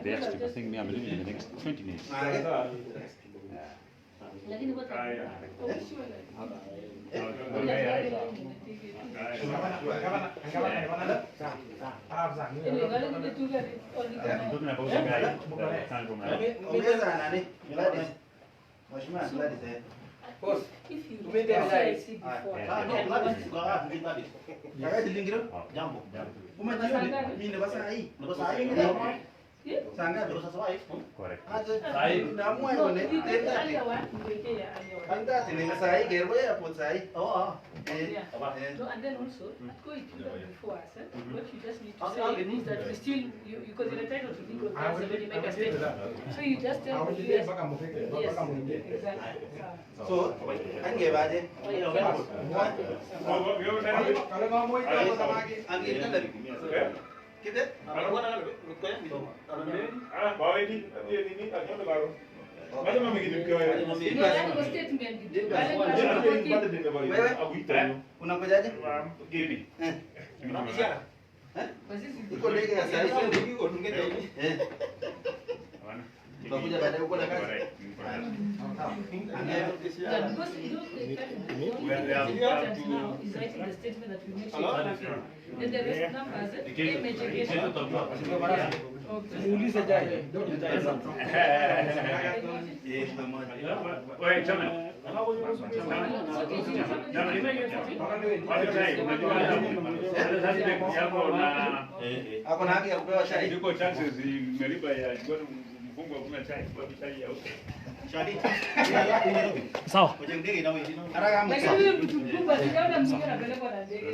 The I think I'm leaving in the next 20 minutes. Correct. And then also, before us, what you just need to say is that we still, because you're entitled to legal counsel when you make a statement. So you just tell the US. Yes, exactly. So, Yeah, because you know, the only thing that's important now is writing the statement that we make sure it's perfect. Then the rest numbers, education. Wait, Chairman. Ako na haki ya kupewa chai. Yuko chances imelipa ya mfungwa kunywa chai, sababu chai ya huko. Sawa. Haraka. Lakini huyu mtu mkubwa sijaona mtu anapelekwa na ndege.